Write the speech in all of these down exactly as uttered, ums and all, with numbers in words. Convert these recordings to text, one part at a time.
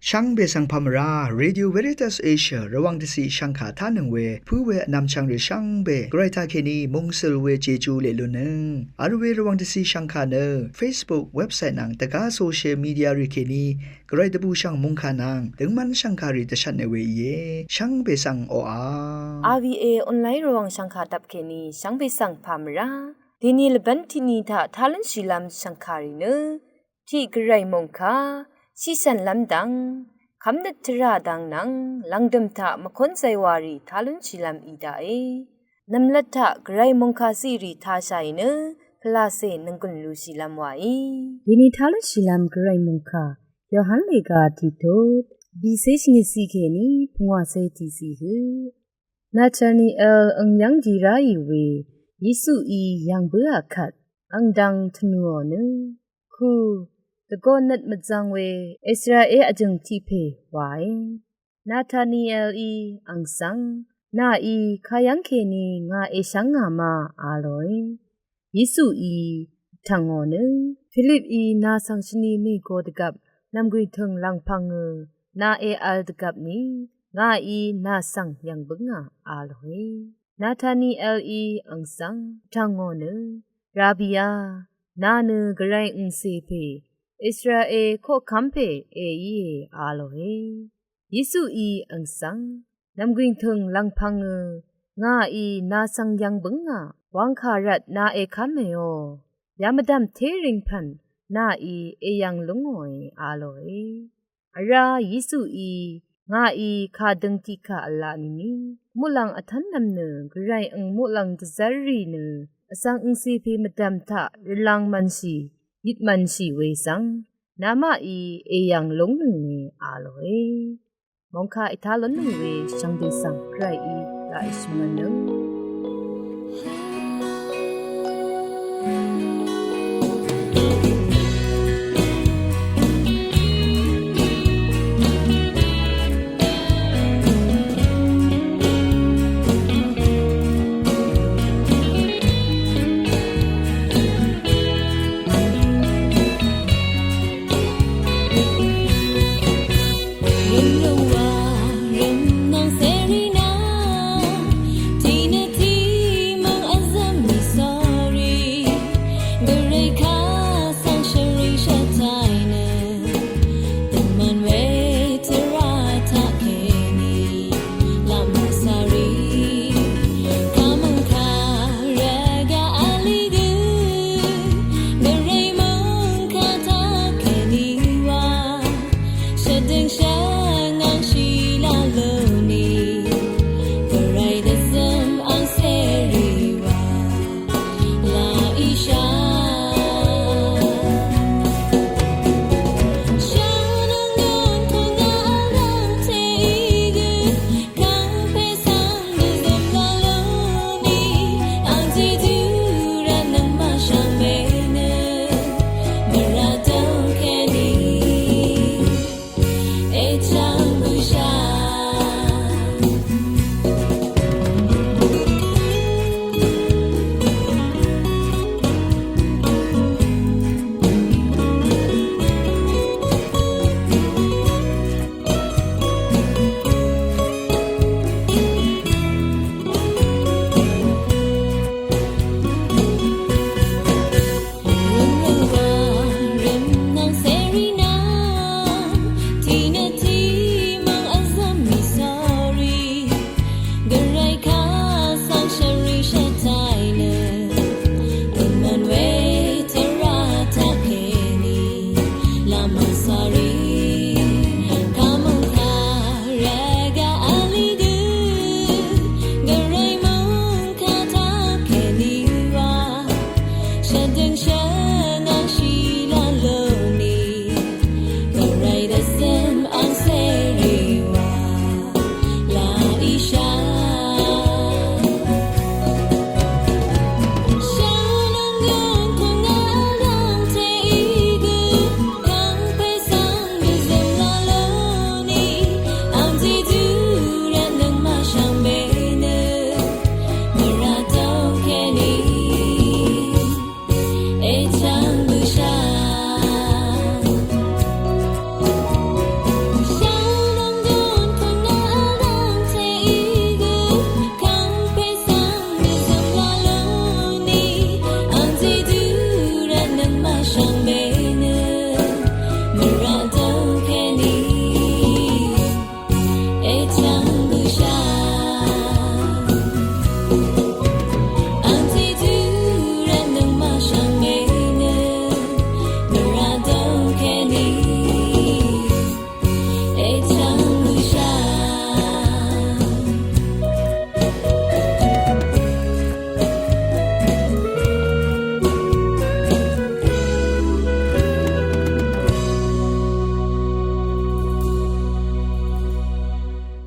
Shvngbe svng pà mvrá, Radio Veritas Asia Rvwàng dvciq shvngkà tánøng we pǿ we vnvmchvng rì shvngbe Gvray taqkèní mungsøl we Jeju leq lunnøng vl we Rvwàng dvciq shvngkà nø Facebook, website nvng dvgá social media rì kèní Gvray dvbùshv̀ng mòngkà nvng døngmv́n shv̀ngkàrì dvshvtne we íe. Shvngbe svng oqà. RVA online Rvwàng shv̀ngkà dvp kèní shvngbe svng pà mvrá. Dèní lvbv́n tiqni taq tá lúnshìlv́m shv̀ngkàrì nø tiq Gvray mòngkà, shiqshv̀nlv́m dvng, kv́mnøt tvrà dvng nvng lv̀ngdø̀m taq mvkónzay wàrì tá lúnshìlv́m í daqe. Nv̀mlat taq Gvray mòngkà ciqrì tāshàì nø pvlacè nònggùn lushìlv́m wàí. Dèní tá lúnshìlv́m Gvray mòngkà Yohan lèga tiqtut bìcé shvngøtciq kèní pungwàcé tiqciq høq. Nataniel ang yv́ng di ráì we Yesuí yv̀ng bǿà kvt ang dvng tvnùò nø, ku dvgō nøt mvzvng we Israel vjø̀ng tiq pè wae. Natanielí ang svng, nàí kayv́ng kèní ngà èshv́ngà ma, a lòe. Yesuí vtv̀ngò nø, Philipí nà svng shvni mègo dvgvp nv̀mgwìngtø̀ng lv̀ngpv̄ngø nà èvl dvgvp ni, ngàí nà svng yv̀ng bǿngà, a lòe. Natanielí ang svng vtv̀ngò nø, Rabiá, nà nø Gvray angcè pè, Israel koqkv́m pè èíe, a lòe. Yesuí ang svng, nv̀mgwìngtø̀ng lv̀ngpv̄ngø ngàí nà svng yv̀ng bǿngà, wv̄ngkà rvt nà èkv́mèò. Yamvdv̀m téring pv̀n nàí èyv̀ng lúngòe, a lòe. Vrá Yesuí ngàí kàdøng tiqkà v̄la nìni muqlàng vtv́nlv́m nø Gvray ang muqlàng dvzv́rrì nø vsvng angcè pè mvdv̀m taq rvlv̄ng mv̄nshì, yit mv̄nshì we svng, namaqí èyv̀ng lúngnønge, a lòe. Mòngkà ètá lónnøng we shvngbe svng Gvrayí laq èshø̀mv̄nnøng.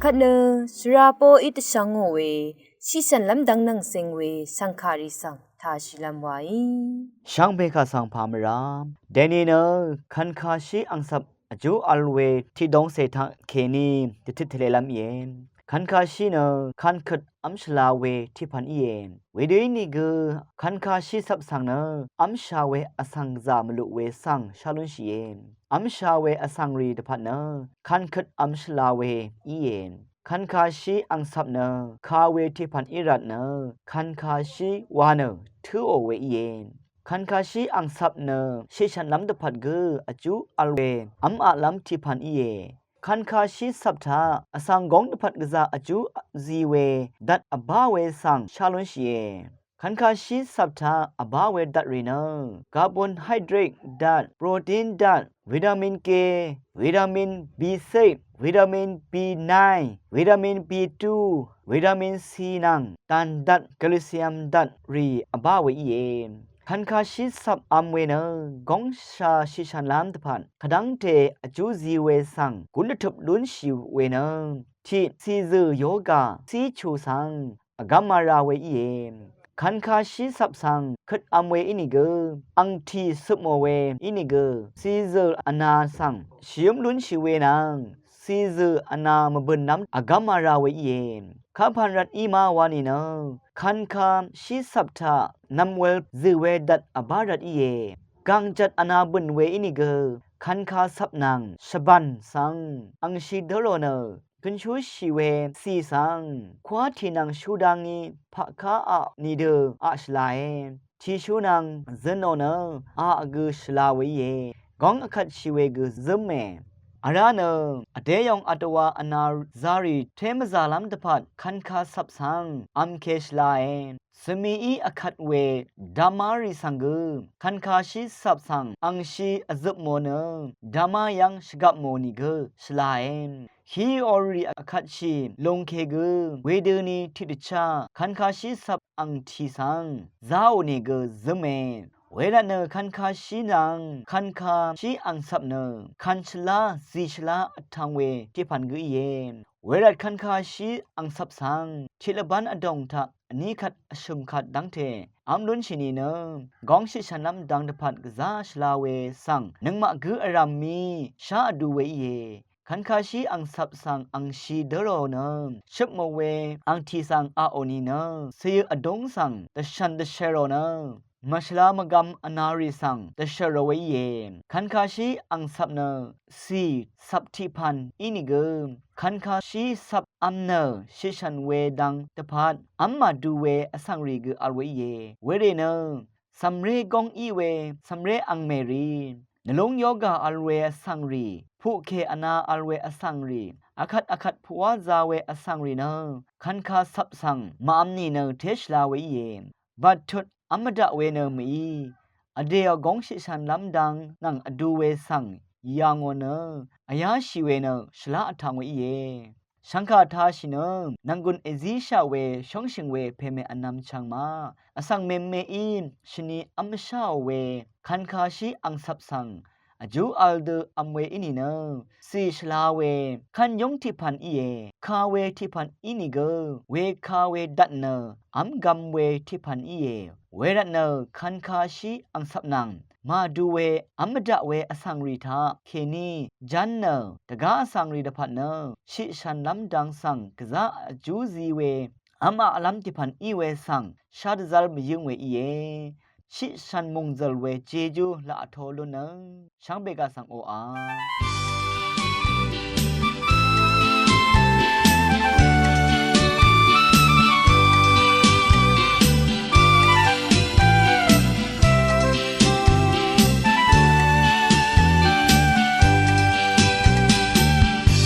Kvt nø shvra poqí dvshvngò we, shiqshv̀nlv́m dvng nvng sing we shv̀ngkàrì svng tashìlv́m waí. Shvngbe kà svng pà mvrá dèni nø kvnkashí angcvp vjú vl we tiqdongcè taq kèní dvtøt tvlelv́m íe. Kvnkashí nø kvnkøt v́m shvla we tiqpv̀n íe. Wedø ínìgø kvnkashí cvp svng nø v́msha we vsvng gvzà mvluq we svng shá lúnshìe. V́msha we vsvngrì dvpvt nø kvnkøt v́m shvla we íe. Kvnkashí angcvp nø ka we tiqpv̀n í rvt nø kvnkashí wa nø tǿò we íe. Kvnkashí angcvp nø shiqshv̀nlv́m dvpvt gø vjú vl we v́m aqlv́m tiqpv̀n íe. Kvnkashí cvp taq vsvng góng dvpvt gvzà vjú zi we dvt vbá we svng shá lúnshìe. Kvnkashí cvp taq vbá we dvtrì nø carbohydrate dvt, protein dvt, vitamin K, vitamin B six, vitamin B nine, vitamin B two, vitamin C nvng dàn dvt, calcium dvtrì vbá we íe. Kvnkashí cvp vm we nø góngsha shiqshv̀nlv́m dvpvt kvdv́ngte vjú zi we svng gún dvtøp lúnshì we nø tiq cìzø̀ yoga cíchù svng vgv́m mara we íe. Kvnkashí cvp svng køt vm we ínìgø, angtì cøpmò we ínìgø, cìzø̀ vna svng shìǿm lúnshì we nvng cìzø̀ vna mvbø̀nnv́m vgv́m mara we íe. Kapv̀n rvt í ma wa nìnø kvnkashí cvp taq nvmwel zø̀ we dvt vbá rvt íe. Gàngjvt vna bø̀n we ínìgø kvnka cvp nvng shvbàn svng angshi dǿrò nø gønshúshì we cì svng kwá tì nvng shú dá ngí paqká aq nìdø aq shvlae. Tìshú nvng zønò nø aq gø shvla we íe. Góng vkvtshì we gø zǿme. Vrá nø vdéyòng vdvwa vna zarì té mvzàlv́m dvpvt kvnka cvp svng vmke shvlae. Svmií vkvt we damá rì svng gø kvnkashí cvp svng angshi vzøpmò nø damá yv́ng shvgapmò nìgø shvlae. Hí orì vkvtshì lungke gø wedøni tiqdvchá kvnkashí cvp angtì svng záò nìgø zǿme. Wervt nø kvnkashí nvng kvnkashí angcvp nø kvn shvlá zì shvlá vtvng we tiqpv̀n gø íe. Wervt kvnkashí angcvp svng tiqlvbán vdòng taq vní kvt vshø̀m kvt dv́ngte v́m lúnshì nìnø góng shiqshv̀nlv́m dang dvpvt gvzá shvla we svng nøngmaq gǿ vrv̀m mí shá vdu we íe. Kvnkashí angcvp svng angshi dǿrò nø shøpmò we angtì svng aqò nìnø cìyø vdúng svng dvshv̀n dvshvrò nø mvshvla mvgvm vnarì svng dvshvrò we íe. Kvnkashí angcvp nø cì cvp tiqpv̀n ínìgø kvnkashí cvp vm nø shiqshv̀n we dang dvpvt v́m màdu we vsvngrì gø vl we íe. Werì nø cv̀mré góng í we cv̀mré angmèrì nvlúng yoga vl we vsvngrì puqkè vna vl we vsvngrì vkvt vkvt puqwá za we vsvngrì nø kvnka cvp svng màvm nìnø té shvla we íe. Bvttut v́m mvdaq we nø mèí vdèò góng shiqshv̀nlv́m dang nvng vdu we svng yà ngò nø vyáshì we nø shvlá vtvng we íe. Shvngkà tashì nø nv̀nggùn èzíshaq we shóngshø̀ng we pèmè vnvm chvng ma vsvng mèmeí shvni v́msháò we kvnkashí angcvp svng vjú vl dø vm we í nìnø cì shvla we kvn yúng tiqpv̀n íe. Ka we tiqpv̀n í nìgø weka we dvt nø v́m gvm we tiqpv̀n íe. Wervt nø kvnkashí angcvp nvng màdu we v́m mvdaq we vsvngrì taq kèní ján nø dvgá vsvngrì dvpvt nø shiqshv̀nlv́m dang svng gvzá vjú zi we v́m aqlv́m tiqpv̀n í we svng shá dvzv́r mvyǿng we íe. Shiqshv̀n mùngzø̀l we jejú laq vtō lúnnøng shvngbe gà svng oqà.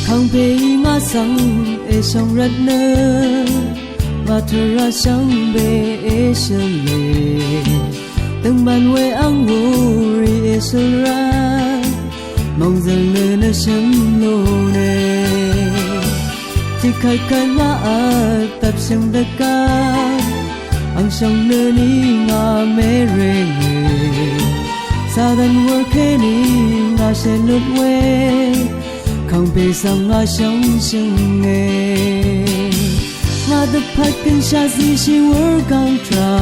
Kàngpè í ngà svng èshòng rvtnø màtvrà shvngbe èshø̀le. Døngman we àng wurì èshø̀l rvt mòngzø̀l nø nvshø̀m lúne. Tiqkvtkvt ngà vtvp shø̀ng dvgvp àng shòng nø ni ngà mèrenge. Satan wur kèní ngà shèlut we Kàngpè svng ngà shóngshø̀nge. Ngà dvpvt gønshà zìshì wur gv̀ngtrà.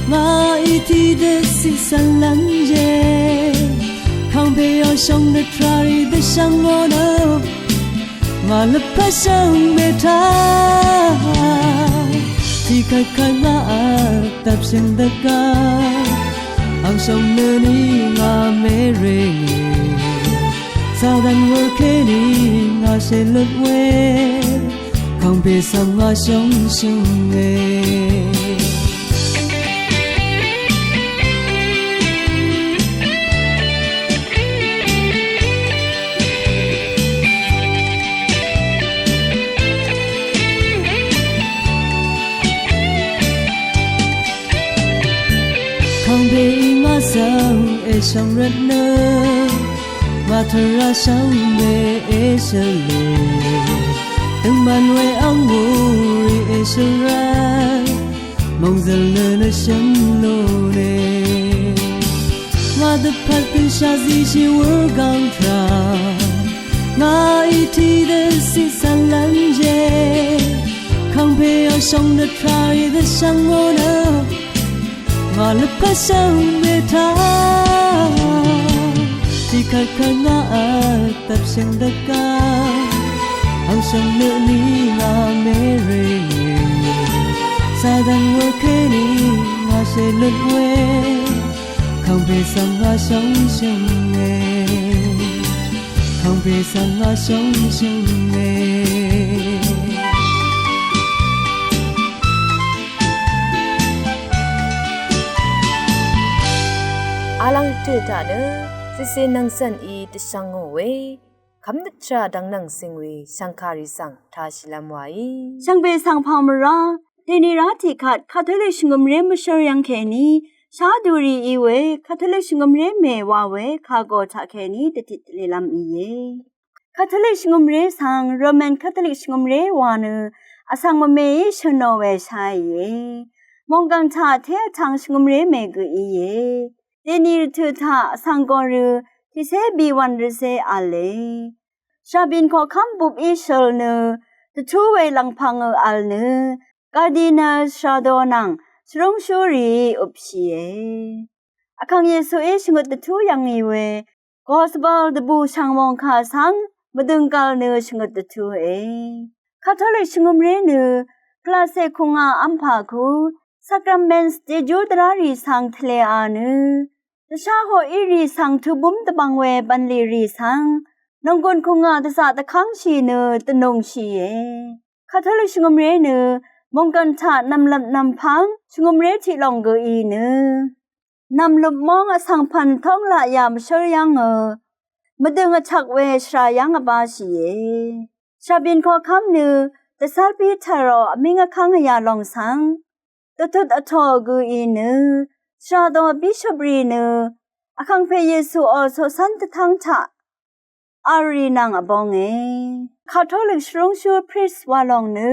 Ngà í tiqdø ciq cv̀n lv́nje. Kàngpè ò shóng dvtrà rì dvshvng ngò nø. Ngà lvpat shvngbe taq tiqkvtkvt ngà vtvp shø̀n dvgvp ang shvngbe nø ni ngà mèrèngì Satan wurkèní ngà shèløt we Kàngpè svng ngà shóngshø̀nge. Kàngpè í ngà svng èshvng rvt nø ngà tvrà shvngbe èshvlì døngman we ang wurì èshvra mòngzø̀l nø nø shø̀n lúne. Ngà dvpvt gønshà zìshì wur gv̀ngtrà ngà í tiqdø ciq cv̀n lv́nje. Kàngpè ò shóng dvtrà rì dvshvng ngò nø ngà lvpat shvngbe taq tiqkvtkvt ngà vtvp shø̀n dvgvp ang shvngbe nø ni ngà mèrèngì Satan wurkèní ngà shèløt we Kàngpè svng ngà shóngshø̀nge. Kàngpè svng ngà shóngshø̀nge. Alvng tø taq nø cìcè nvng cv̀n í dvshvng ngò we kv́mnøt tvrà dvng nvng zìng we shv̀ngkàrì svng tāshìlv́m wàí shvngbe svng pà mvrá dèní rá tiqkvt Katolik shvngø̀mré mvshǿr yv́ng kèní shá dvrì í we Katolik shvngø̀mré mè wa we kàgò taq kèní dvtit dvlelv́m íe. Katolik shvngø̀mré svng Roman Katolik shvngø̀mré wa nø vsvng mvmeí shø̀nò we sháìe. Mònggv̀ng taq té vtvng shvngø̀mré mè gø íe. Dèní rvtø̀ taq vsvng gòrø tiqcé bì wv̀n rvcé v̄le. Shàbìn koqkv́m bupí shøl nø dvtú we lv̀ngpv̄ngø v̄l nø Cardinal Sardo nvng shvrúngshúrìí øpshìe. Vkàng Yesuí shvngøt dvtú yv̀ngì we Gospel dvbùshv̀ng mòngkà svng mvdø̀ng gv̀l nø shvngøt dvtúe. Katolik shvngø̀mré nø pvlacè kùngà vmpà ku Sakramen jejú dvrá rì svng tvlea nø dvshá hoqí rì svng tubúm dvbvng we bv̀nlì rì svng nònggùn kùngà dvzaq dvkv́ngshì nø dvnùngshìe. Katolik shvngø̀mré nø mònggv̀n taq nv̀mlvp nv̀mpv́ng shvngø̀mré tiq lòng gø í nø nv̀mløp móng vsvng pv̀n tóng laqyà mvshǿr yv́ngø mvdø̀ng vtvk we shvra yv́ng vbáshìe. Shàbìn koqkv́m nø dvcv́r Piteroq vmíng vkv́ng vyà lòng svng dvtut vtò gø í nø shvrado bíshop rì nø Vkàngpè Yesuò coqcv́n dvtv́ng taq v̄lrì nvng vbonge. Katolik shvrúngshú priest wa lòng nø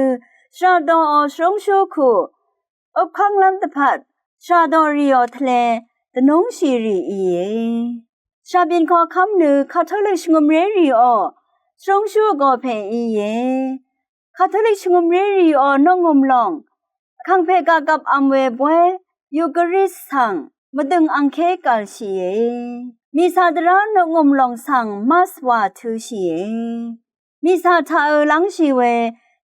shvrado shvrúngshú kù øpkv́nglv́m dvpvt shvrado rìò tvle dvnúngshì rì íe. Shàbìn koqkv́m nø Katolik shvngø̀mré rìò shvrúngshú vgò pè íe. Katolik shvngø̀mré rìò noqngø̀m lòng Vkàngpè gagvp vm we bóy Eucharist svng mvdø̀ng angké gv̀lshìe. Mìcà dvrá noqngø̀m lòng svng Mass wà tø̄shìe. Mìcà taqø lv́ngshì we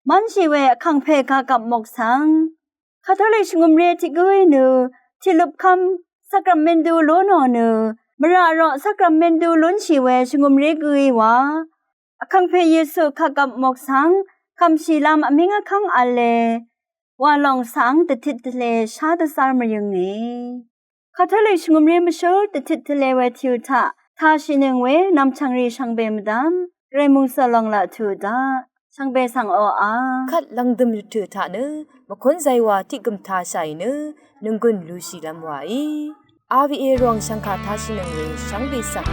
mv́nshì we Vkàngpè gagvp mok svng Katolik shvngø̀mré tiq gǿí nø tiqløpkv́m Sakramentu lú nò nø mvrà roq Sakramentu lúnshì we shvngø̀mré gǿí wa Vkàngpè Yesu kàgvp mok svng kv̀mshìlv́m vmíng vkv́ng v̄le wa lòng svng dvtit tvle shá dvzv́r mvyønge. Katolik shvngø̀mré mvshǿr dvtit tvle we tìu taq tāshìnøng we nv̀mchv̀ngrì shvngbe mvdv́m Gvray mòngsø̀l lòng laq tuq daq shvngbe svng oqà kvt lv̀ngdø̀m rvtø̀ taq nø mvkún zaywa tiq gø̀m tāshàì nø nònggùn lushìlv́m wàí R V A Rvwàng shv̀ngkà tāshìnøng we shvngbe svng